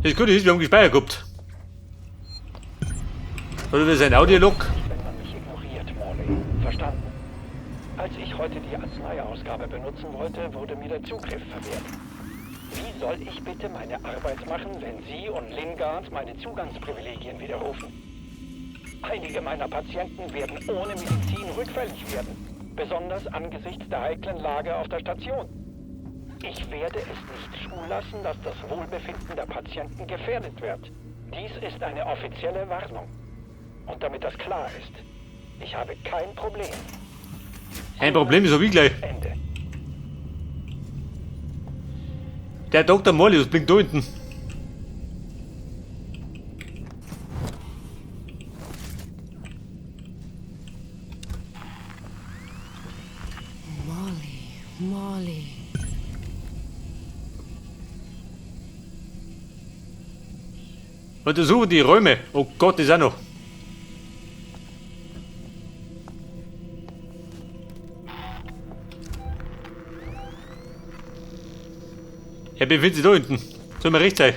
Das Gute ist, wir haben gespeichert gehabt. Oder wir sind Audiolog. Wenn man mich ignoriert, Morley. Verstanden? Als ich heute die Arzneiausgabe benutzen wollte, wurde mir der Zugriff verwehrt. Wie soll ich bitte meine Arbeit machen, wenn Sie und Lingard meine Zugangsprivilegien widerrufen? Einige meiner Patienten werden ohne Medizin rückfällig werden. Besonders angesichts der heiklen Lage auf der Station. Ich werde es nicht zulassen, dass das Wohlbefinden der Patienten gefährdet wird. Dies ist eine offizielle Warnung. Und damit das klar ist, ich habe kein Problem. Ein Problem ist so wie gleich. Ende. Der Dr. Morley, was blinkt da hinten? Molly, Molly. Untersuche die Räume. Oh Gott, ist auch noch. Er befindet sich da hinten. Soll mir recht sein.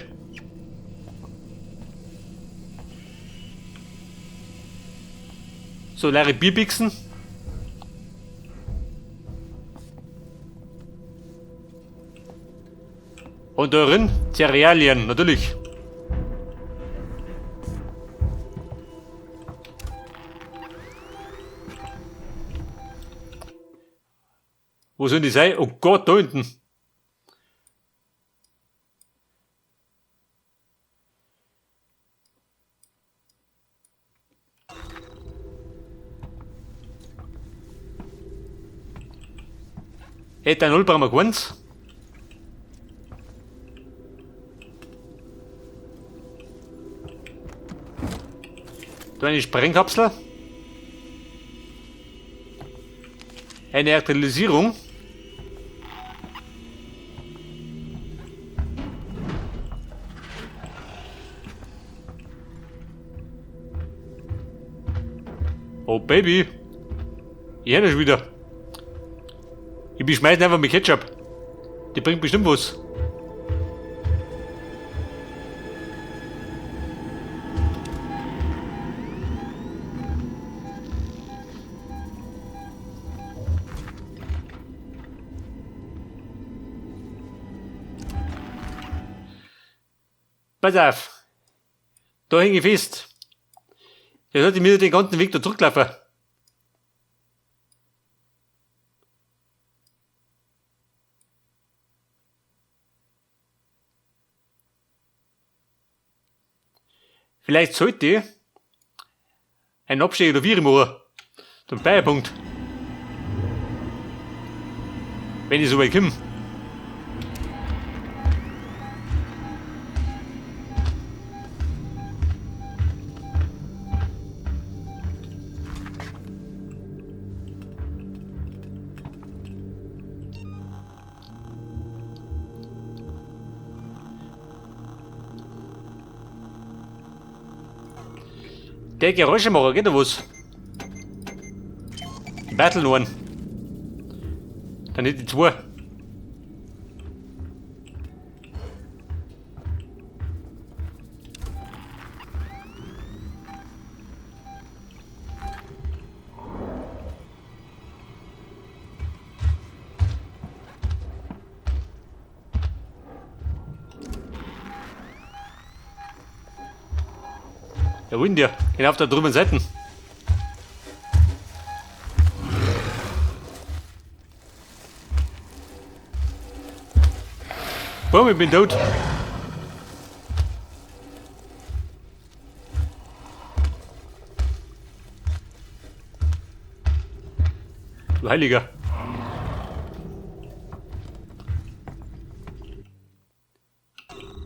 So, leere Bierbixen. Und darin Cerealien, natürlich. Wo sollen die sein? Oh Gott, da hinten. Ethanol brauchen wir keins. Da eine Sprengkapsel. Eine Aktualisierung. Oh Baby. Ich höre schon wieder. Ich beschmeiße einfach mit Ketchup. Die bringt bestimmt was. Pass auf. Da hänge ich fest. Der sollte mir den ganzen Weg da zurücklaufen. Vielleicht sollte ich einen Abstecher oder Viren machen. Zum Feierpunkt. Wenn ich so weit komme. Der Geräuschemacher geht da was? Battle One. Dann hätte ich zwei. Ja, wo denn der? Genau auf der drüben Seite. Boom, ich bin tot. Du Heiliger.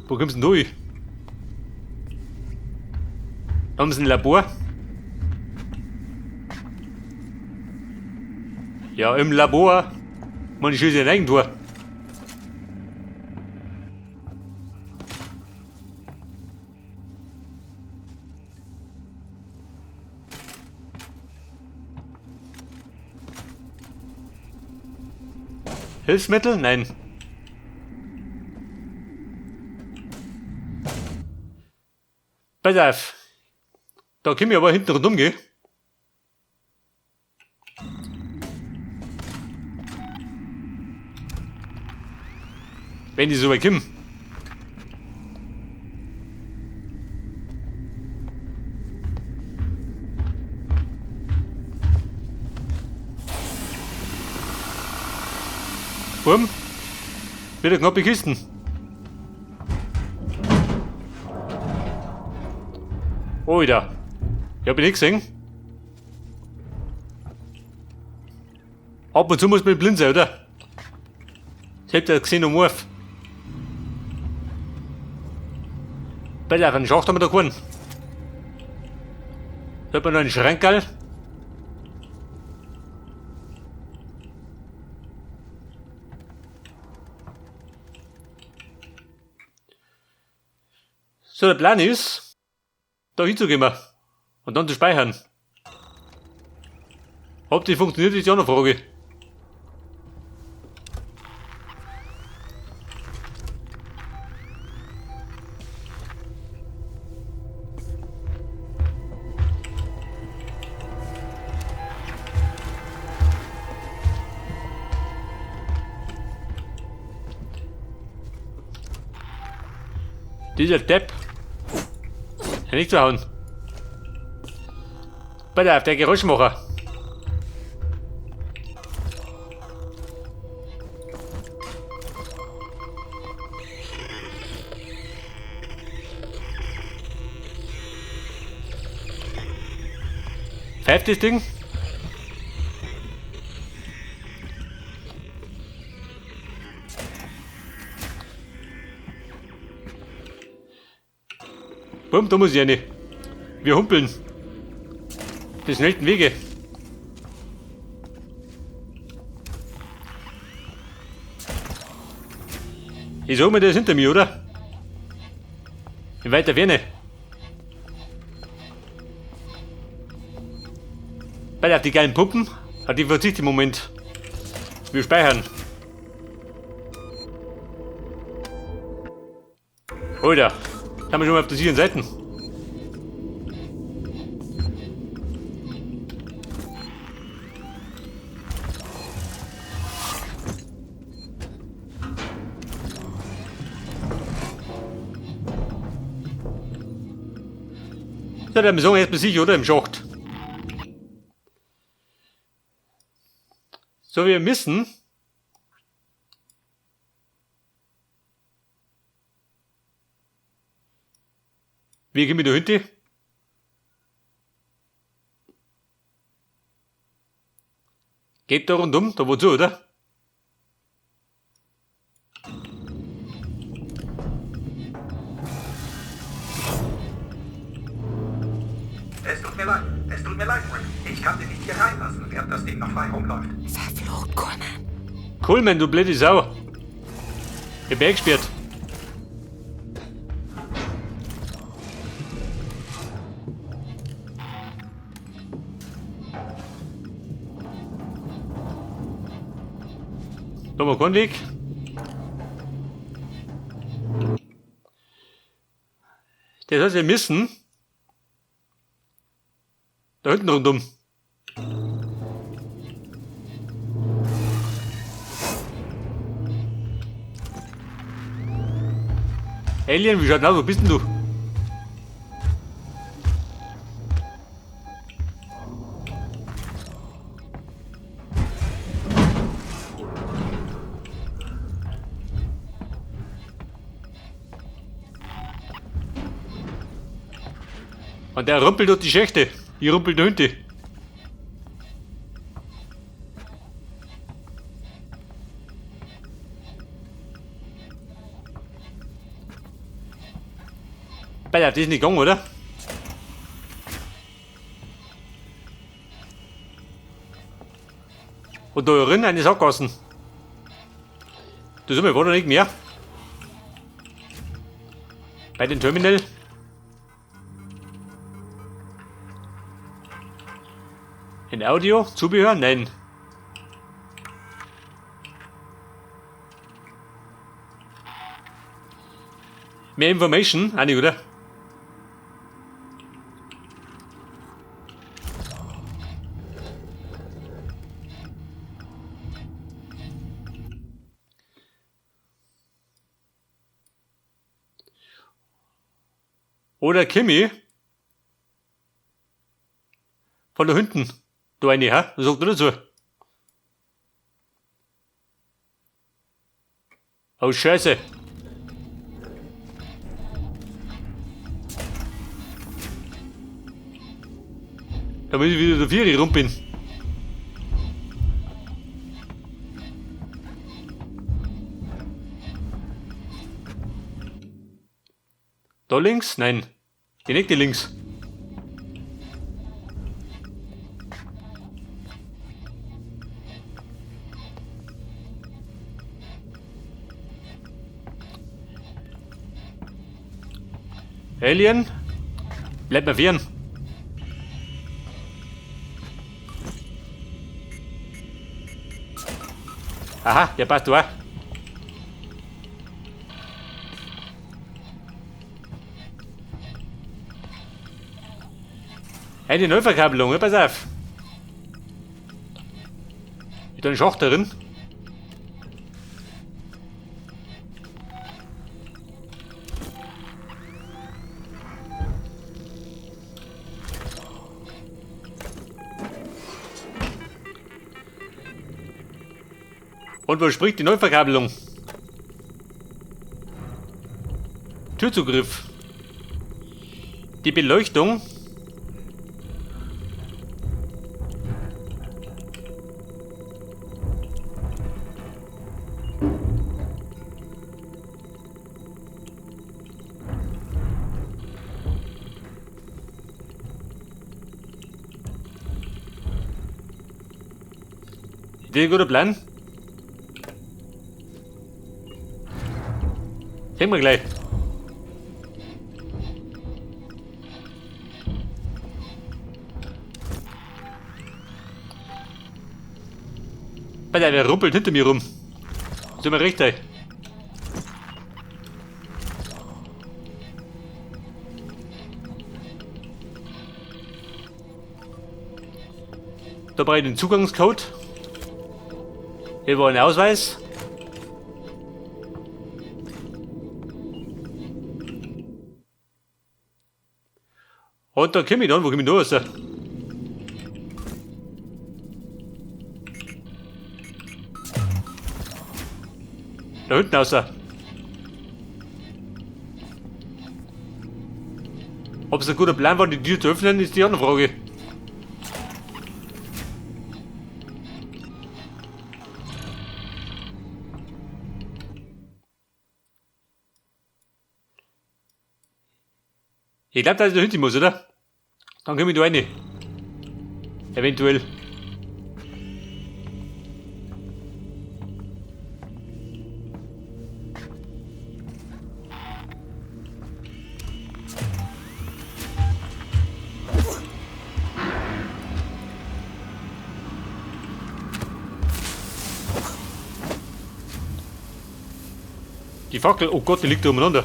Wo kommst denn du hin? Haben sie ein Labor? Ja, im Labor. Man, ich schieße ja nirgendwo. Hilfsmittel? Nein. Pass auf. Da können wir aber hinten rundum gehen. Wenn die so weit kommen. Bumm. Wieder knappe Kisten. Oh, wieder. Ich hab ihn nicht gesehen. Ab und zu muss man blind sein, oder? Selbst der Xenomorph. Bei einen Schacht haben wir da keinen. Da hat man noch einen Schrankerl. So, der Plan ist, da hinzugehen und dann zu speichern. Ob die funktioniert, ist die andere Frage. Dieser Depp. Ja, nicht zu hauen. Pass auf, der Geräuschmacher. Pfeift das Ding? Bumm, da muss ich rein. Wir humpeln. Die schnellsten Wege. Ich sag mal, der ist hinter mir, oder? In weiter Ferne. Bei auf die geilen Puppen, hat die verzicht im Moment. Wir speichern. Alter, da haben wir schon mal auf der sicheren Seite. Ja, der Mission erstmal sicher, oder? Im Schacht. So, wir müssen. Wie gehen wir da hinten? Geht da rundum, da wozu, oder? Es tut mir leid. Es tut mir leid, Rick. Ich kann dich nicht hier reinlassen, während das Ding noch frei rumläuft. Verflucht, Coleman. Coleman, du blöde Sau. Ich bin eingesperrt. Da haben wir keinen Weg. Das heißt, wir müssen da hinten rundum. Alien, wie schaut denn aus? Wo bist denn du? Und der rumpelt durch die Schächte. Ich rumpel da hinten. Alter, das ist nicht gegangen, oder? Und da drin eine Sackgassen. Das ist mir war nicht mehr. Bei dem Terminal. In Audio? Zubehör? Nein. Mehr Information? Auch nicht, oder? Oder Kimi? Von da hinten. Du eine, hä? Was sagt du dazu? Oh, Scheiße. Damit ich wieder der Vieri rum bin. Da links? Nein. Die nächste links. Alien? Bleib mal fern. Aha, der passt auch. Eine Neuverkabelung, pass auf. Mit einem Schacht drin. Und wo spricht die Neuverkabelung? Türzugriff. Die Beleuchtung. Det er ein guter Plan. Sehen wir gleich. Alter, wer rumpelt hinter mir rum? Sind wir recht, ey. Da brauche ich den Zugangscode. Hier war ein Ausweis. Und da komme ich dann, wo komme ich da raus? Da hinten raus. Ob es ein guter Plan war, die Tür zu öffnen, ist die andere Frage. Ich glaube, dass ich da hinten muss, oder? Dann komme ich da rein. Eventuell. Die Fackel, oh Gott, die liegt da umeinander.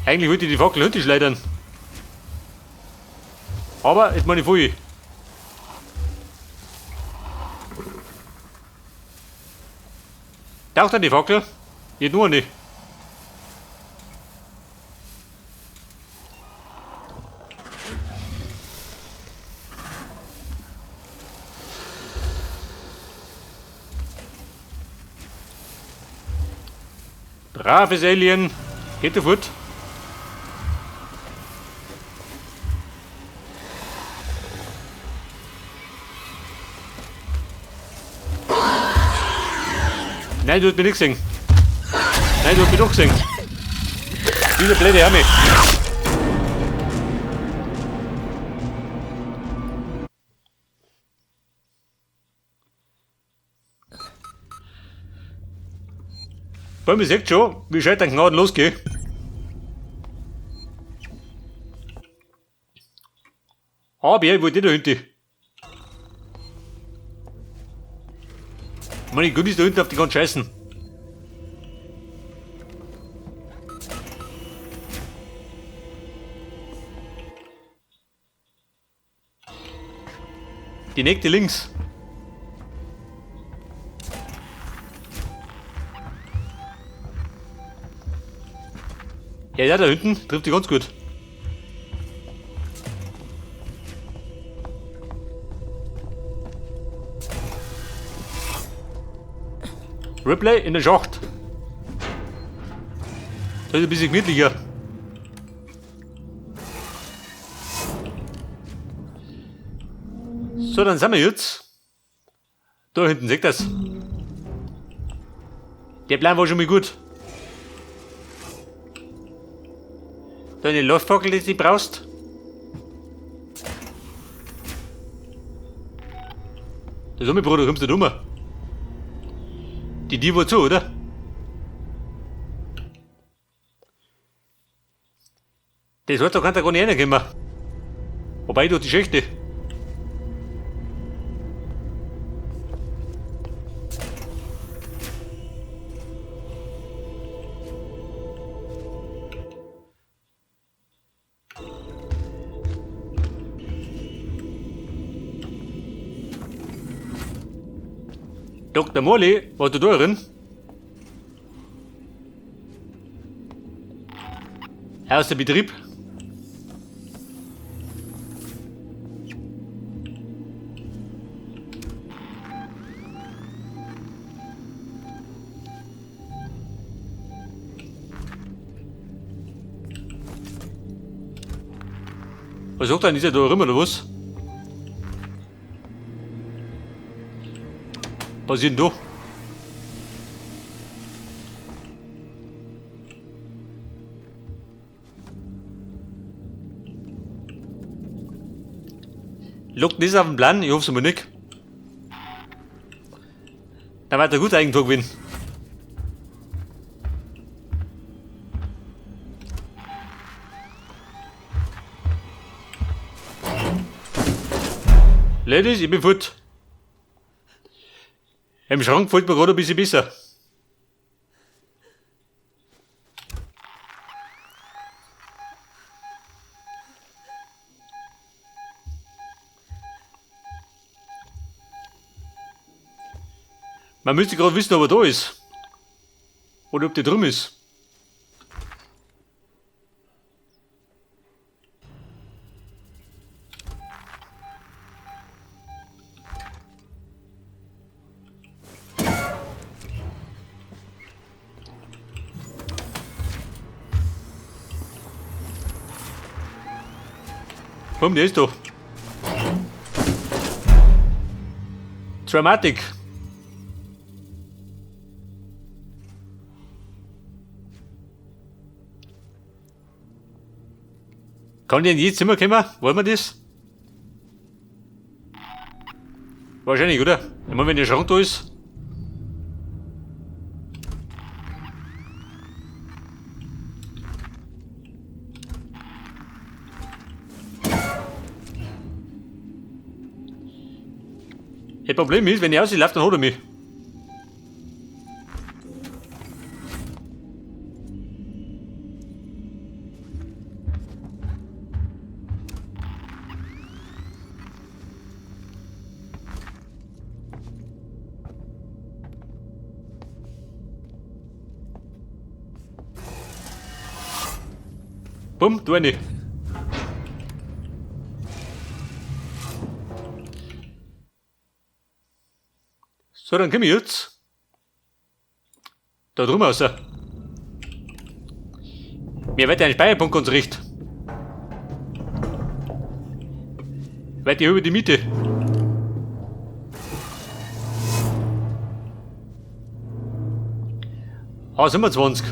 Eigentlich wollte ich die Fackel hinten schleudern. Aber jetzt meine ich voll. Taucht an die Fackel? Geht nur nicht. Braves Alien. Geht fort. Nein, du hast mich nicht gesehen. Nein, du hast mich doch gesehen. Diese blöde Arme. Bei mir seht schon, wie schnell dein Gnaden losgeht. Aber ich wollte da hinten. Meine Gummis da hinten auf die ganzen Scheißen. Die nächste links. Ja, ja, da hinten trifft die ganz gut. Ripley in der Schacht. Das ist ein bisschen gemütlicher. So, dann sind wir jetzt. Da hinten, seht das. Der Plan war schon mal gut. Da eine Lastfackel, die du brauchst. Das ist mein Bruder, kommst du dumm? Die war zu, oder? Das hat da kann da gar nicht reinkommen. Wobei durch die Schächte. Dr. Morley, war du da drin? Aus dem Betrieb. Was sagt denn dieser da rum oder was? Was ist denn da? Lockt nicht auf den Plan, ich hoffe es mal nicht. Da wird der gute Eigentor gewinnen. Ladies, ich bin fort. Im Schrank gefällt mir gerade ein bisschen besser. Man müsste gerade wissen, ob er da ist. Oder ob der drum ist. Komm, der ist doch. Dramatic. Kann die in jedes Zimmer kommen? Wollen wir das? Wahrscheinlich, oder? Ich meine, wenn der Schrank da ist. Das Problem ist, wenn ich auslaufe, dann hat er mich. Bumm, du eine. So, dann komm ich jetzt. Da drüben raus. Mir wird ein Speicherpunkt ganz recht. Weiter über die Mitte. Ah, 27.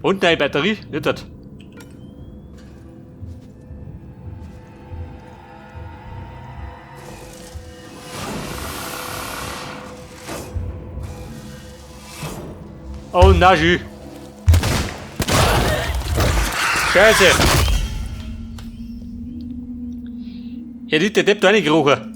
Und eine Batterie, nicht das. Oh na jü. Scheiße. Ja, die der Depp da reingerochen.